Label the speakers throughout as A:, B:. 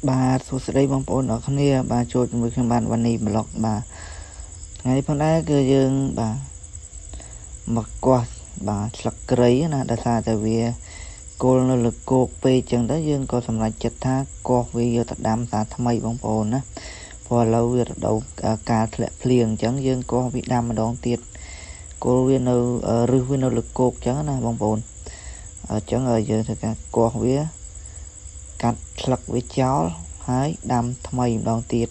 A: បាទសួស្តីបងប្អូនអរគ្នាបាទចូលជាមួយខ្ញុំបាទវ៉ានីប្លុកបាទថ្ងៃនេះផងដែរគឺយើងបាទមកគាស់បាទស្លឹកគ្រៃណាដោយសារតែវាគល់នៅលើគោកពេកចឹងទៅយើងក៏សម្រេចចិត្តថាគាស់វាយកទៅដាំសាថ្មីបងប្អូនណាព្រោះឥឡូវវារដូវកាលធ្លាក់ភ្លៀងអញ្ចឹងយើងគាស់វាដាំម្ដងទៀតគល់វានៅរឹសវានៅលើគោកចឹងណាបងប្អូនអញ្ចឹងយើងធ្វើការគាស់វាកាត់ស្លឹកវាចោលហើយដាំថ្មីម្ដងទៀត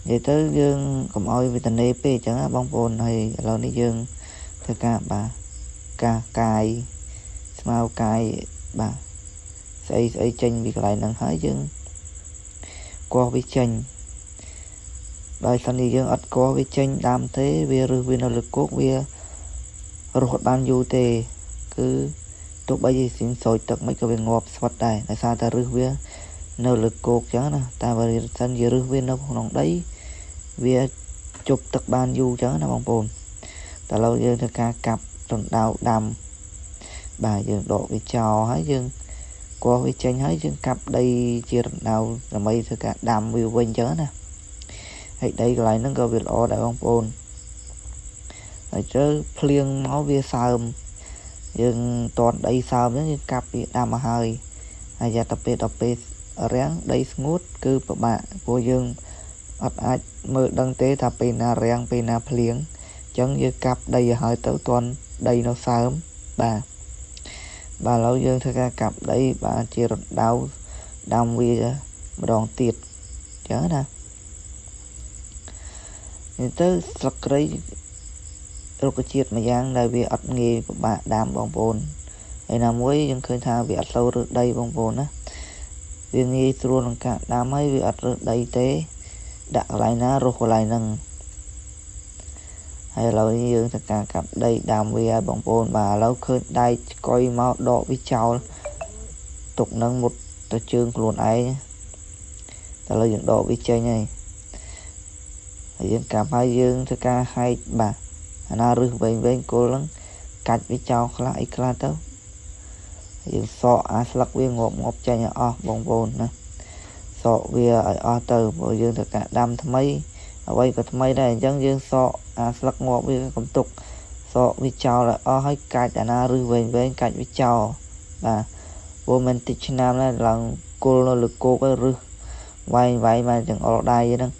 A: និយាយទៅយើងកុំឲ្យវាតនេពេកអញ្ចឹងណាបងប្អូនហើយឥឡូវនេះយើងធ្វើការបាទកាកាយស្មៅកាយបាទស្អីស្អីចេញពីកន្លែងហ្នឹងហើយយើងគាស់វាចេញបើសិនជាយើងអត់គាស់វាចេញដាំទេវារឹសវានៅលើគោកវារស់អត់បានយូរទេគឺទោះបីជាស៊ីស្រោចទឹកមិនក៏វាងាប់ស្វិតដែរដោយសារតែរឹសវានៅលើគោកចឹងណាតែបើសិនជារឹសវានៅក្នុងដីវាជប់ទឹកបានយូរចឹងណាបងប្អូនតែឥឡូវយើងធ្វើការកាប់រណ្ដៅដាំបាទយើងដកវាចោលហើយយើងគាស់វាចេញហើយយើងកាប់ដីជារណ្ដៅដើម្បីធ្វើការដាំវាវិញចឹងណាហើយដីកន្លែងហ្នឹងក៏វាល្អដែរបងប្អូនហើយជើភ្លៀងមកវាសើមយើងតន់ដីសើមហ្នឹងយើងកាប់វាដាំមកហើយហើយយ៉ាទៅពេលដល់ពេលរាំងដីស្ងួតគឺពិបាកព្រោះយើងអត់អាចមើលដឹងទេថាពេលណារាំងពេលណាភ្លៀងអញ្ចឹងយើងកាប់ដីឲ្យហើយទៅតន់ដីនៅសើមបាទបាទឥឡូវយើងធ្វើការកាប់ដីបាទជារណ្ដៅដាំវាម្ដងទៀតអញ្ចឹងណានេះទៅស្លឹកគ្រៃរុក្ខជាតិមួយយ៉ាងដែលវាអត់ងាយពិបាកដាំបងប្អូនហើយណាមួយយើងឃើញថាវាអត់សូវរើសដីបងប្អូនណាវាងាយស្រួលក្នុងការដាំហើយវាអត់រើសដីទេដាក់កន្លែងណារស់កន្លែងហ្នឹងហើយឥឡូវនេះយើងធ្វើការកាប់ដីដាំវាឲ្យបងប្អូនបាទឥឡូវឃើញដែកឆ្កុយមកដកវាចោលទុកនឹងមុតទៅជើងខ្លួនឯងតែឥឡូវយើងដកវាចេញហើយហើយយើងកាប់ហើយយើងធ្វើការហែកបាទអាណារឹសវែងវែងគល់ហ្នឹងកាច់វាចោលខ្លះអីខ្លះទៅយើងសក់អាស្លឹកវាងាប់ងាប់ចេញឲ្យអស់បងប្អូនណាសក់វាឲ្យអស់ទៅព្រោះយើងត្រូវការដាំថ្មីអ្វីក៏ថ្មីដែរអញ្ចឹងយើងសក់អាស្លឹកងាប់វាកុំទុកសក់វាចោលឲ្យអស់ហើយកាច់អាណារឹសវែងវែងកាច់វាចោលបាទព្រោះមិនតិចឆ្នាំដែរឡើងគល់នៅលើគោកឲ្យរឹសវែងវែងមកចង្អុលដៃហ្នឹង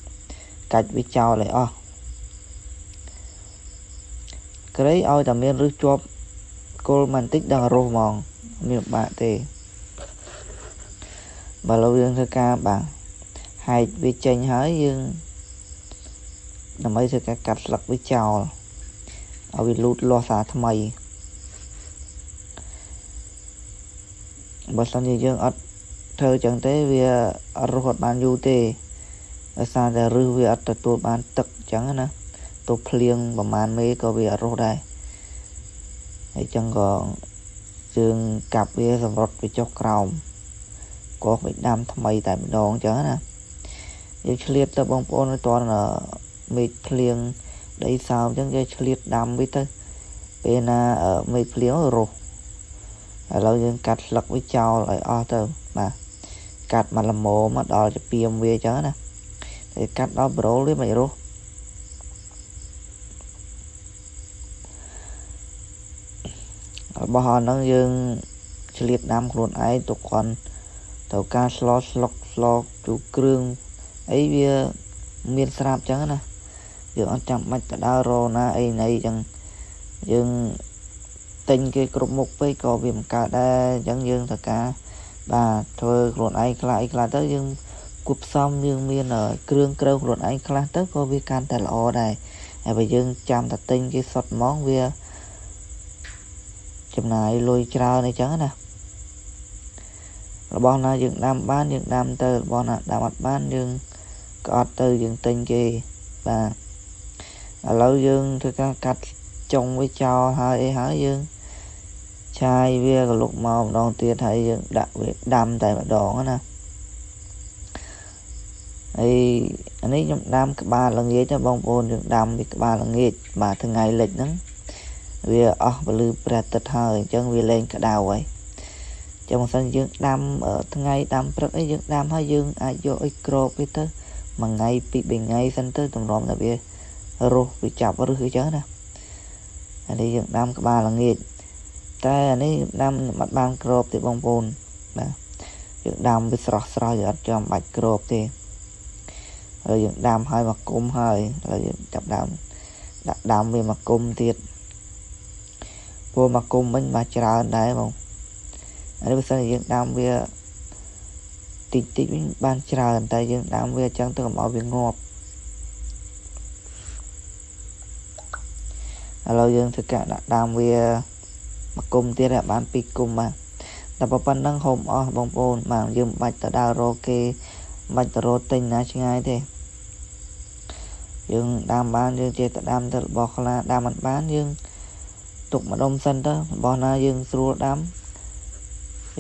A: កាច់វាចោលឲ្យអស់គ្រៃឲ្យតែមានរឹសជាប់គល់បន្តិចដល់រស់ហ្មងមានបាក់ទេបើឥឡូវយើងធ្វើការបាទហែកវាចេញហើយយើងដើម្បីធ្វើការកាត់ស្លឹកវាចោលឲ្យវាលូតលាស់សាថ្មីបើសិនជាយើងអត់ធ្វើចឹងទេវាអត់រស់អត់បានយូរទេដោយសារតែរឹសវាអត់ទទួលបានទឹកចឹងណាទៅភ្លៀងប្រហែលមេក៏វាអត់រស់ដែរហើយចឹងក៏ជើងកាប់វាសម្រុតវាចុះក្រោមក៏វាដាំថ្មីតែម្ដងចឹងណាយើងឆ្លៀតទៅបងប្អូនមិនទាន់មេឃភ្លៀងដីសើមចឹងយើងឆ្លៀតដាំវាទៅពេលណាមេឃភ្លៀងរស់ឥឡូវយើងកាត់ស្លឹកវាចោលឲ្យអស់ទៅបាទកាត់មកល្មមមកដល់ជាពីមវាចឹងណាតែកាត់ដល់ប្រូលវាមិនរស់របស់អស់ហ្នឹងយើងឆ្លៀតដាំខ្លួនឯងទុកគាត់ត្រូវការស្លស្លុកស្លជូរគ្រឿងអីវាមានស្រាប់ចឹងណាយើងអត់ចាំបាច់ទៅដើររណាអីណីចឹងយើងទិញគេគ្រប់មុខពេកក៏វាមិនកើតដែរអញ្ចឹងយើងត្រូវការបាទធ្វើខ្លួនឯងខ្លះអីខ្លះទៅយើងគួបផ្សំយើងមានគ្រឿងក្រៅខ្លួនឯងខ្លះទៅក៏វាកាន់តែល្អដែរហើយបើយើងចាំតែទិញគេសុទ្ធហ្មងវាចំណាយលុយច្រើនអីចឹងណារបស់ណាយើងដាំបានយើងដាំទៅរបស់ណាដាំអត់បានយើងក៏អត់ទៅយើងទិញគេបាទឥឡូវយើងធ្វើការកាត់ចុងវាចោលហើយអីហើយយើងឆាយវាក៏លុកមកម្ដងទៀតហើយយើងដាក់វាដាំតែម្ដងណាហើយអានេះខ្ញុំដាំក្បាលល្ងាចណាបងប្អូនយើងដាំវាក្បាលល្ងាចបាទថ្ងៃលិចហ្នឹងវាអស់ពលឺព្រះអាទិត្យហើយអញ្ចឹងវាលែងក្តៅហើយ ចាំបើសិនយើងដាំថ្ងៃដាំព្រឹកអីយើងដាំហើយយើងអាចយកអីក្របវាទៅមួយថ្ងៃពីរបីថ្ងៃសិនទៅតម្រាំតែវារស់វាចាប់រឹសអីចឹងណាអានេះយើងដាំក្បាលល្ងាចតែអានេះដាំអត់បានក្របទេបងប្អូនបាទយើងដាំវាស្រស់ស្រស់យើងអត់ចាំបាច់ក្របទេហើយយើងដាំហើយមកគុំហើយហើយយើងចាប់ដើមដាក់ដាំវាមកគុំទៀតព្រោះមកគុំវិញបាទច្រើនដែរបងអានេះបើសិនជាយើងដាំវាតិចតិចវិញបានច្រើនតែយើងដាំវាអញ្ចឹងទៅកុំឲ្យវាងាប់ឥឡូវយើងធ្វើការដាក់ដាំវាមកគុំទៀតបាន2គុំបាទតែប៉ុណ្្នឹងហូបអស់បងប្អូនបាទយើងមិនបាច់ទៅដើររកគេមិនបាច់ទៅរកទិញណាឆ្ងាយទេយើងដាំបានយើងចេះតែដាំទៅរបស់ខ្លះដាំមិនបានយើងទុកម្ដុំសិនទៅរបស់ណាយើងស្រួលដាំ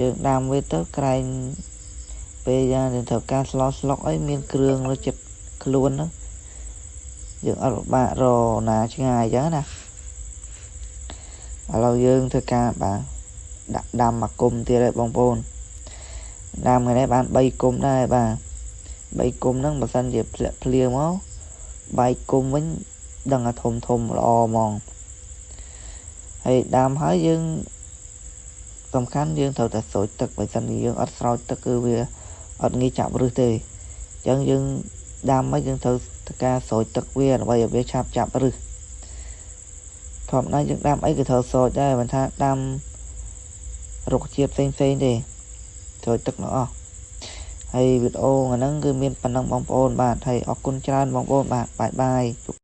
A: យើងដាំវាទៅក្រែងពេលយ៉ាងយើងត្រូវការស្លោស្លុកអីមានគ្រឿងនៅចិត្តខ្លួនហ្នឹងយើងអត់ពិបាករកណាឆ្ងាយអញ្ចឹងណាឥឡូវយើងធ្វើការបាទដាក់ដាំមកគុំទៀតហើយបងប្អូនដាំថ្ងៃនេះបាន3គុំដែរបាទ3គុំហ្នឹងបើសិនជាភ្លាក់ភ្លៀងមកបែកគុំវិញដឹងថាធំធំល្អហ្មងហើយដាំហើយយើងសំខាន់យើងត្រូវតែស្រោចទឹកបើសិនជាយើងអត់ស្រោចទឹកគឺវាអត់ងាយចាប់ឫសទេអញ្ចឹងយើងដាំហើយយើងត្រូវធ្វើការស្រោចទឹកវាដើម្បីឲ្យវាឆាប់ចាប់ឫសធម្មតាយើងដាំអីក៏ត្រូវស្រោចដែរមិនថាដាំរុក្ខជាតិផ្សេងផ្សេងទេស្រោចទឹកនោះអស់ហើយវីដេអូថ្ងៃហ្នឹងគឺមានប៉ុណ្ណឹងបងប្អូនបាទហើយអរគុណច្រើនបងប្អូនបាទបាយបាយជួប